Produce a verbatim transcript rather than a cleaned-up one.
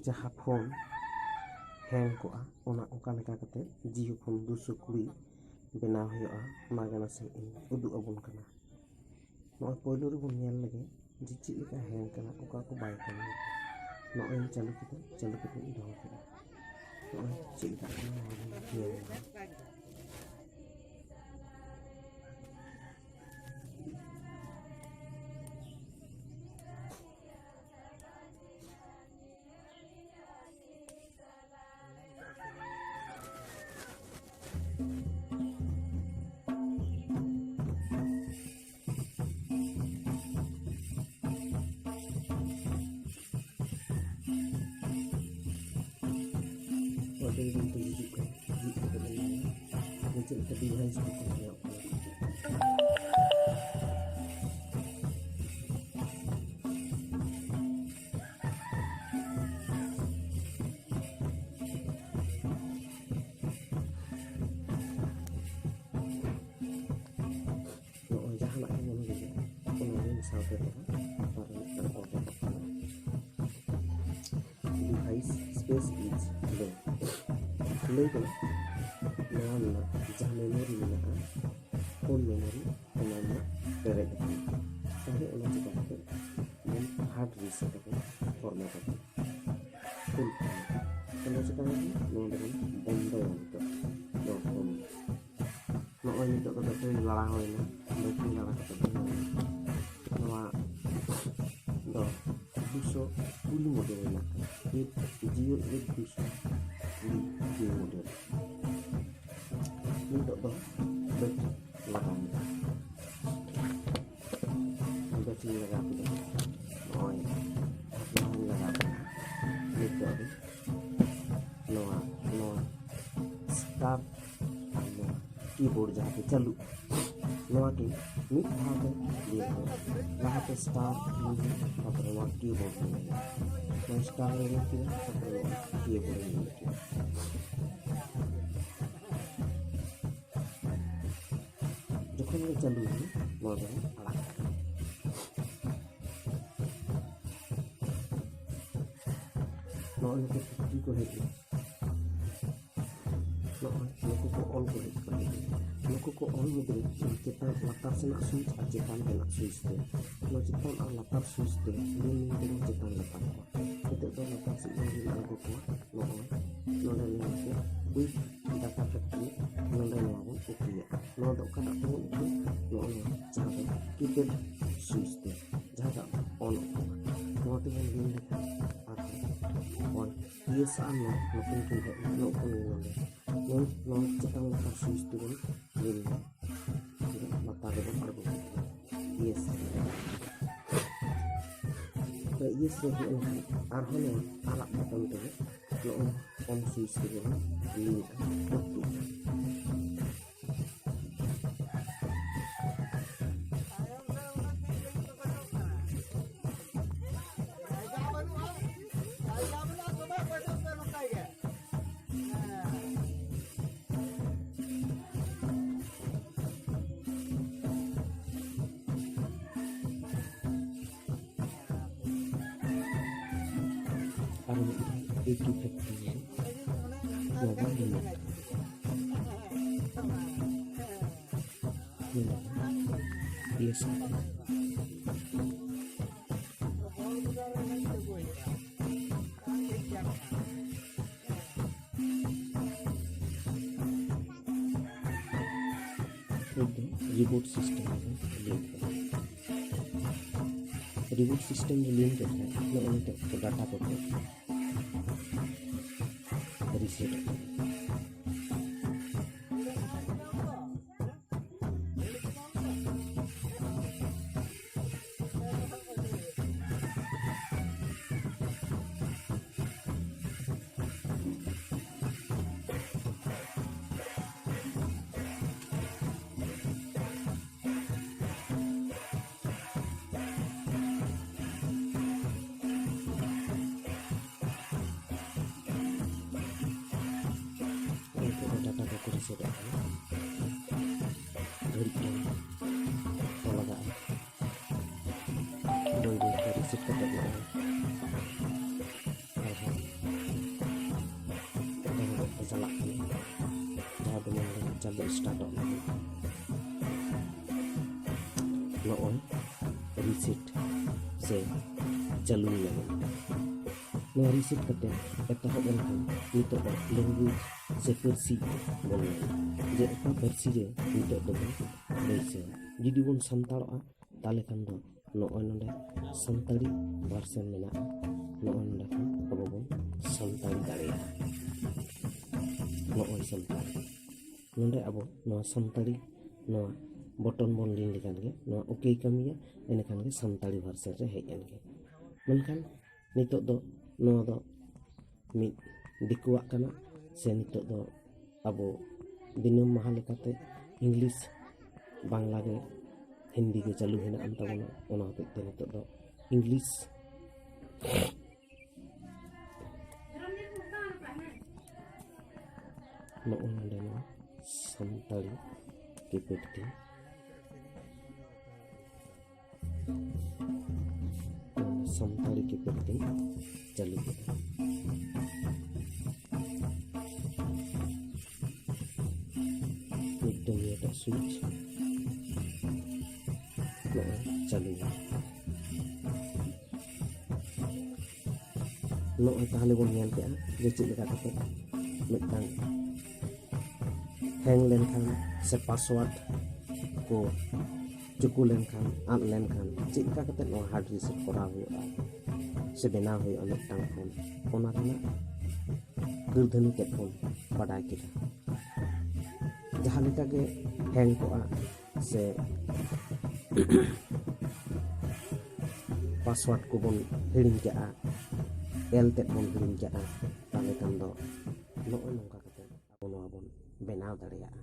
ᱡᱟᱦᱟᱸ ᱯᱷᱳᱱ ᱦᱮᱝ ᱠᱚᱜᱼᱟ, ᱚᱱᱟ ᱚᱠᱟ ᱞᱮᱠᱟ ᱠᱟᱛᱮ ᱡᱤᱭᱳ ᱯᱷᱳᱱ ᱫᱩᱥᱚ ᱠᱩᱲᱤ ᱵᱮᱱᱟᱣ ᱦᱩᱭᱩᱜᱼᱟ, ᱚᱱᱟ ᱜᱮ ᱱᱟᱥᱮ ᱤᱧ ᱩᱫᱩᱜ ᱟᱵᱚᱱ ᱠᱟᱱᱟ᱾ ᱱᱚᱜᱼᱚᱭ ᱯᱳᱭᱞᱳ ᱨᱮᱵᱚᱱ ᱧᱮᱞ ᱞᱮᱜᱮ ᱡᱮ ᱪᱮᱫ ᱞᱮᱠᱟ ᱦᱮᱝ ᱠᱟᱱᱟ, ᱚᱠᱟ ᱠᱚ ᱵᱟᱭ ᱠᱟᱹᱢᱤ᱾ ᱱᱚᱜᱼᱚᱭ ᱪᱟᱹᱞᱩ ᱠᱮᱫᱟ, ᱪᱟᱹᱞᱩ ᱠᱟᱛᱮ ᱤᱧ ᱫᱚᱦᱚ ᱠᱮᱫᱟ᱾ ᱱᱚᱜᱼᱚᱭ ᱪᱮᱫ ᱞᱮᱠᱟ ᱠᱟᱱᱟ, ᱱᱚᱣᱟ ᱵᱚᱱ ᱧᱮᱞ ᱧᱟᱢᱟ᱾ ᱚᱰᱤᱭᱳ ᱨᱤᱝ ᱛᱮ ᱦᱤᱡᱩᱜ ᱠᱟᱱᱟ, ᱦᱤᱡᱩᱜ ᱠᱟᱱᱟ᱾ ᱡᱮ ᱪᱮᱫ ᱞᱮᱠᱟ ᱰᱤᱵᱷᱟᱭᱤᱥ ᱠᱚ ᱧᱮᱞᱚᱜ ᱠᱟᱱᱟ᱾ ᱱᱚᱜᱼᱚᱭ ᱡᱟᱦᱟᱱᱟᱜ ᱜᱮ ᱢᱚᱱᱮ ᱞᱟᱹᱜᱤᱫ ᱚᱱᱟ ᱞᱤᱝᱠ ᱥᱟᱶᱛᱮ ᱛᱟᱦᱮᱸ ᱟᱨ ᱢᱤᱫᱴᱟᱝ ᱚᱞ ᱨᱟᱠᱟᱵ ᱠᱟᱱᱟ᱾ Device space is low. ᱞᱟᱹᱭ ᱫᱚ ᱱᱚᱣᱟ ᱨᱮᱱᱟᱜ ᱡᱟᱦᱟᱸ ᱢᱮᱢᱳᱨᱤ ᱢᱮᱱᱟᱜᱼᱟ, ᱯᱷᱳᱱ ᱢᱮᱢᱳᱨᱤ, ᱚᱱᱟ ᱨᱮᱱᱟᱜ ᱯᱮᱨᱮᱡ ᱟᱠᱟᱱᱟ᱾ ᱛᱟᱦᱞᱮ ᱚᱱᱟ ᱪᱤᱠᱟ ᱠᱟᱛᱮ ᱵᱚᱱ ᱦᱟᱨᱰ ᱨᱤᱥᱮᱴ ᱟᱵᱚᱱ, ᱯᱷᱚᱨᱢᱮᱴ ᱟᱵᱚᱱ? ᱯᱷᱩᱞ ᱯᱷᱚᱨᱢᱮᱴ᱾ ᱛᱟᱦᱞᱮ ᱪᱤᱠᱟ ᱦᱩᱭᱩᱜᱼᱟ? ᱱᱚᱣᱟ ᱫᱚᱵᱚᱱ ᱵᱚᱱᱫᱚᱭᱟ ᱱᱤᱛᱚᱜ, ᱱᱚᱣᱟ ᱯᱷᱳᱱ᱾ ᱱᱚᱜᱼᱚᱭ ᱱᱤᱛᱚᱜ ᱫᱚ ᱵᱮᱴᱨᱤ ᱞᱟᱲᱟ ᱦᱩᱭᱱᱟ, ᱵᱮᱴᱨᱤ ᱞᱟᱲᱟ ᱠᱟᱛᱮ ᱫᱚ ᱱᱚᱣᱟ ᱫᱚ ᱫᱩᱥᱚ ᱠᱩᱲᱤ ᱢᱚᱰᱮᱞ ᱢᱮᱱᱟᱜ ᱠᱟᱫᱟ, ᱮᱭᱤᱴ ᱡᱤᱭᱳ ᱮᱭᱤᱴ ᱫᱩᱥᱚ ᱠᱩᱲᱤ ᱡᱤᱭᱳ ᱢᱚᱰᱮᱞ᱾ ᱱᱤᱛᱚᱜ ᱫᱚ ᱵᱮᱴᱨᱤ ᱞᱟᱜᱟᱣ ᱢᱮ᱾ ᱵᱮᱴᱨᱤ ᱞᱟᱜᱟᱣ ᱠᱮᱫᱟ, ᱱᱚᱜᱼᱚᱭ ᱱᱚᱣᱟᱧ ᱞᱟᱜᱟᱣ ᱠᱮᱫᱟ᱾ ᱱᱤᱛᱚᱜ ᱫᱚ ᱱᱚᱣᱟ, ᱱᱚᱣᱟ ᱥᱴᱟᱨᱴ ᱟᱨ ᱱᱚᱣᱟ ᱠᱤᱵᱳᱨᱰ ᱡᱟᱦᱟᱸ ᱛᱮ ᱪᱟᱹᱞᱩᱜ, ᱱᱚᱣᱟ ᱠᱤ ᱢᱤᱫ ᱫᱷᱟᱣ ᱛᱮ ᱤᱭᱟᱹ ᱦᱩᱭᱩᱜᱼᱟ᱾ ᱞᱟᱦᱟᱛᱮ ᱥᱴᱟᱨ ᱢᱮᱱᱩ, ᱛᱟᱨᱯᱚᱨᱮ ᱱᱚᱣᱟ ᱠᱤᱵᱳᱨᱰ ᱢᱮᱱᱩ᱾ ᱱᱚᱣᱟ ᱥᱴᱟᱨ ᱨᱮ ᱧᱮᱞ ᱠᱮᱫᱟ, ᱛᱟᱨᱯᱚᱨᱮ ᱱᱚᱣᱟ ᱠᱤᱵᱳᱨᱰ ᱨᱮ ᱧᱮᱞ ᱠᱮᱫᱟ᱾ ᱡᱚᱠᱷᱚᱱ ᱜᱮ ᱪᱟᱹᱞᱩ ᱦᱩᱭᱩᱜ, ᱱᱚᱣᱟ ᱫᱚ ᱟᱲᱟᱜ ᱠᱟᱜᱼᱟ᱾ ᱱᱩᱠᱩ ᱯᱩᱠᱷᱨᱤ ᱠᱚ ᱦᱮᱡ ᱮᱱᱟ᱾ ᱱᱚᱜᱼᱚᱭ ᱱᱩᱠᱩ ᱠᱚ ᱚᱞ ᱠᱚ ᱦᱮᱡ ᱠᱟᱱᱟ᱾ ᱱᱩᱠᱩ ᱠᱚ ᱚᱞ ᱢᱩᱫᱽᱨᱮ ᱪᱮᱛᱟᱱ, ᱞᱟᱛᱟᱨ ᱥᱮᱱᱟᱜ ᱥᱩᱭᱤᱪ ᱟᱨ ᱪᱮᱛᱟᱱ ᱨᱮᱱᱟᱜ ᱥᱩᱭᱤᱪ ᱛᱮ, ᱱᱚᱣᱟ ᱪᱮᱛᱟᱱ ᱟᱨ ᱞᱟᱛᱟᱨ ᱥᱩᱭᱤᱪ ᱛᱮ ᱫᱤᱱ ᱫᱤᱱ ᱛᱮᱵᱚᱱ ᱪᱮᱛᱟᱱ ᱞᱟᱛᱟᱨ ᱠᱚᱣᱟ᱾ ᱱᱤᱛᱚᱜ ᱫᱚ ᱞᱟᱛᱟᱨ ᱥᱮᱫ ᱵᱚᱱ ᱧᱮᱞ ᱟᱬᱜᱚ ᱠᱚᱣᱟ᱾ ᱱᱚᱜᱼᱚᱭ ᱱᱚᱰᱮ ᱢᱮᱱᱟᱜ ᱠᱚᱣᱟ quick data factory, ᱱᱚᱰᱮ ᱱᱚᱣᱟ ᱵᱚᱱ ᱩᱠᱩᱭᱟ᱾ ᱱᱚᱣᱟ ᱫᱚ ᱚᱠᱟᱴᱟᱜ ᱛᱮᱵᱚᱱ ᱩᱠᱩᱭᱟ? ᱱᱚᱜᱼᱚᱭ ᱱᱚᱣᱟ ᱡᱟᱦᱟᱸ ᱫᱚ keypad ᱥᱩᱭᱤᱪ ᱛᱮ, ᱡᱟᱦᱟᱸᱴᱟᱜ on off ᱠᱟᱱᱟ᱾ ᱱᱚᱣᱟ ᱛᱮᱵᱚᱱ ᱞᱤᱱ ᱞᱮᱠᱷᱟᱱ ᱟᱨᱦᱚᱸ on, yes ᱟᱨ no ᱱᱚᱠᱤᱱ ᱠᱤᱱ ᱦᱮᱡ ᱮᱱᱟ᱾ ᱱᱚᱜᱼᱚᱭ ᱱᱚᱰᱮ ᱱᱚᱣᱟ, ᱱᱚᱣᱟ ᱪᱮᱛᱟᱱ ᱞᱟᱛᱟᱨ ᱥᱩᱭᱤᱪ ᱛᱮᱵᱚᱱ ᱞᱤᱱ ᱮᱫᱟ᱾ ᱞᱟᱛᱟᱨ ᱨᱮᱵᱚᱱ ᱟᱬᱜᱚ ᱠᱮᱫᱟ᱾ Yes᱾ ᱛᱚ, yes ᱨᱮ ᱦᱮᱡ ᱞᱮᱱᱠᱷᱟᱱ ᱟᱨᱦᱚᱸ ᱱᱚᱣᱟ ᱟᱨᱟᱜ ᱵᱚᱴᱚᱱ ᱛᱮᱜᱮ ᱱᱚᱜᱼᱚᱭ on ᱥᱩᱭᱤᱪ ᱛᱮᱜᱮ ᱵᱚᱱ ᱞᱤᱱ ᱮᱫᱟ᱾ ᱟᱨ ᱢᱤᱫ ᱫᱷᱟᱣ ᱮᱠᱤ ᱯᱷᱮᱠᱴᱨᱤ ᱨᱮ ᱱᱚᱣᱟ ᱵᱚᱱ ᱧᱮᱞᱟ᱾ ᱧᱮᱞᱚᱜᱼᱟ᱾ ᱤᱭᱟᱹ ᱥᱟᱶᱛᱮ᱾ ᱱᱤᱛ ᱫᱚ ᱨᱤᱵᱩᱴ ᱥᱤᱥᱴᱮᱢ ᱨᱮᱵᱚᱱ ᱞᱤᱱ ᱠᱟᱱᱟ᱾ ᱨᱤᱵᱩᱴ ᱥᱤᱥᱴᱮᱢ ᱨᱮ ᱞᱤᱱ ᱠᱟᱛᱮ ᱱᱚᱜᱼᱚᱭ ᱱᱤᱛᱚᱜ ᱠᱚ ᱰᱟᱴᱟ ᱠᱚᱠᱚ ᱨᱤᱥᱮᱴᱚᱜ ᱠᱟᱱᱟ᱾ ᱱᱤᱛᱚᱜ ᱫᱚ ᱰᱟᱴᱟ ᱠᱚ ᱨᱤᱥᱮᱴᱚᱜ ᱠᱟᱱᱟ᱾ ᱜᱷᱟᱹᱲᱤᱡ ᱜᱟᱱ ᱠᱚ ᱞᱟᱜᱟᱜᱼᱟ᱾ ᱵᱟᱹᱭ ᱵᱟᱹᱭ ᱛᱮ ᱨᱤᱥᱮᱴ ᱠᱟᱛᱮ ᱱᱚᱜᱼᱚᱭ ᱟᱨᱦᱚᱸ ᱪᱟᱹᱞᱩ ᱥᱴᱟᱨᱴᱚᱜ ᱞᱟᱹᱜᱤᱫ ᱱᱚᱜᱼᱚᱭ ᱨᱤᱥᱮᱴ ᱥᱮ ᱪᱟᱹᱞᱩᱭ ᱞᱟᱹᱜᱤᱫ᱾ ᱱᱚᱣᱟ ᱨᱤᱥᱮᱴ ᱠᱟᱛᱮ ᱮᱛᱚᱦᱚᱵ ᱮᱱᱠᱷᱟᱱ ᱱᱤᱛᱚᱜ ᱫᱚ ᱞᱮᱝᱜᱩᱭᱮᱡᱽ ᱥᱮ ᱯᱟᱹᱨᱥᱤ ᱵᱚᱱ ᱧᱮᱞᱟ, ᱡᱮ ᱚᱠᱟ ᱯᱟᱹᱨᱥᱤ ᱨᱮ ᱱᱤᱛᱚᱜ ᱫᱚᱵᱚᱱ ᱵᱟᱹᱭᱥᱟᱹᱣᱟ᱾ ᱡᱩᱫᱤ ᱵᱚᱱ ᱥᱟᱱᱛᱟᱲᱚᱜᱼᱟ, ᱛᱟᱦᱚᱞᱮ ᱠᱷᱟᱱ ᱫᱚ ᱱᱚᱜᱼᱚᱭ ᱱᱚᱰᱮ ᱥᱟᱱᱛᱟᱲᱤ ᱵᱷᱟᱨᱥᱮᱱ ᱢᱮᱱᱟᱜᱼᱟ᱾ ᱱᱚᱜᱼᱚᱭ ᱱᱚᱰᱮ ᱠᱷᱚᱱ ᱟᱵᱚ ᱵᱚᱱ ᱥᱟᱱᱛᱟᱲᱤ ᱫᱟᱲᱮᱭᱟᱜᱼᱟ᱾ ᱱᱚᱜᱼᱚᱭ ᱥᱟᱱᱛᱟᱲᱤ, ᱱᱚᱰᱮ ᱟᱵᱚ ᱱᱚᱣᱟ ᱥᱟᱱᱛᱟᱲᱤ ᱱᱚᱣᱟ ᱵᱚᱴᱚᱱ ᱵᱚᱱ ᱞᱤᱱ ᱞᱮᱠᱷᱟᱱ ᱜᱮ ᱱᱚᱣᱟ ᱳᱠᱮᱭ ᱠᱟᱹᱢᱤᱭᱟ, ᱮᱸᱰᱮᱠᱷᱟᱱ ᱜᱮ ᱥᱟᱱᱛᱟᱲᱤ ᱵᱷᱟᱨᱥᱮᱱ ᱨᱮ ᱦᱮᱡ ᱮᱱ ᱜᱮ᱾ ᱢᱮᱱᱠᱷᱟᱱ ᱱᱤᱛᱚᱜ ᱫᱚ ᱱᱚᱣᱟ ᱫᱚ ᱢᱤᱫ ᱫᱤᱠᱩᱣᱟᱜ ᱠᱟᱱᱟ, ᱥᱮ ᱱᱤᱛᱚᱜ ᱫᱚ ᱟᱵᱚ ᱫᱤᱱᱟᱹᱢ ᱢᱟᱦᱟ ᱞᱮᱠᱟᱛᱮ ᱤᱝᱞᱤᱥ, ᱵᱟᱝᱞᱟ ᱜᱮ, ᱦᱤᱱᱫᱤ ᱜᱮ ᱪᱟᱹᱞᱩ ᱦᱮᱱᱟᱜ ᱟᱱ ᱛᱟᱵᱚᱱᱟ᱾ ᱚᱱᱟ ᱦᱚᱛᱮᱡ ᱛᱮ ᱱᱤᱛᱚᱜ ᱫᱚ ᱤᱝᱞᱤᱥ, ᱱᱚᱜᱼᱚᱭ ᱱᱚᱰᱮ ᱱᱚᱣᱟ ᱥᱟᱱᱛᱟᱲᱤ ᱠᱤᱯᱮᱰ ᱛᱤᱧ ᱥᱟᱱᱛᱟᱲᱤ ᱠᱤᱯᱮᱰ ᱛᱤᱧ ᱪᱟᱹᱞᱩ ᱠᱮᱫᱟ᱾ ᱢᱤᱫᱴᱟᱝ ᱱᱤᱭᱟᱹᱴᱟᱜ ᱥᱩᱭᱤᱪ ᱱᱚᱜᱼᱚᱭ ᱪᱟᱹᱞᱩᱭᱮᱱᱟ᱾ ᱱᱚᱜᱼᱚᱭ ᱛᱟᱦᱚᱞᱮ ᱵᱚᱱ ᱧᱮᱞ ᱠᱮᱜᱼᱟ ᱡᱮ ᱪᱮᱫ ᱞᱮᱠᱟ ᱠᱟᱛᱮ ᱢᱤᱫᱴᱟᱝ ᱦᱮᱝ ᱞᱮᱱᱠᱷᱟᱱ ᱥᱮ ᱯᱟᱥᱣᱟᱨᱰ ᱠᱚ ᱪᱩᱠᱩ ᱞᱮᱱᱠᱷᱟᱱ, ᱟᱫ ᱞᱮᱱᱠᱷᱟᱱ ᱪᱮᱫ ᱞᱮᱠᱟ ᱠᱟᱛᱮ ᱱᱚᱣᱟ ᱦᱟᱨᱰ ᱨᱤᱥᱮᱴ ᱠᱚᱨᱟᱣ ᱦᱩᱭᱩᱜᱼᱟ ᱥᱮ ᱵᱮᱱᱟᱣ ᱦᱩᱭᱩᱜᱼᱟ ᱢᱤᱫᱴᱟᱝ ᱯᱷᱳᱱ, ᱚᱱᱟ ᱨᱮᱱᱟᱜ ᱠᱟᱹᱨᱫᱷᱟᱹᱱᱤ ᱛᱮᱫ ᱵᱚᱱ ᱵᱟᱰᱟᱭ ᱠᱮᱫᱟ᱾ ᱡᱟᱦᱟᱸ ᱞᱮᱠᱟ ᱜᱮ ᱦᱮᱝ ᱠᱚᱜᱼᱟ ᱥᱮ ᱯᱟᱥᱣᱟᱨᱰ ᱠᱚᱵᱚᱱ ᱦᱤᱲᱤᱧ ᱠᱟᱜᱼᱟ, ᱮᱞ ᱛᱮᱫ ᱵᱚᱱ ᱦᱤᱲᱤᱧ ᱠᱟᱜᱼᱟ, ᱛᱟᱦᱚᱞᱮ ᱠᱷᱟᱱ ᱫᱚ ᱱᱚᱜᱼᱚᱭ ᱱᱚᱝᱠᱟ ᱠᱟᱛᱮ ᱟᱵᱚ ᱱᱚᱣᱟ ᱵᱚᱱ ᱵᱮᱱᱟᱣ ᱫᱟᱲᱮᱭᱟᱜᱼᱟ᱾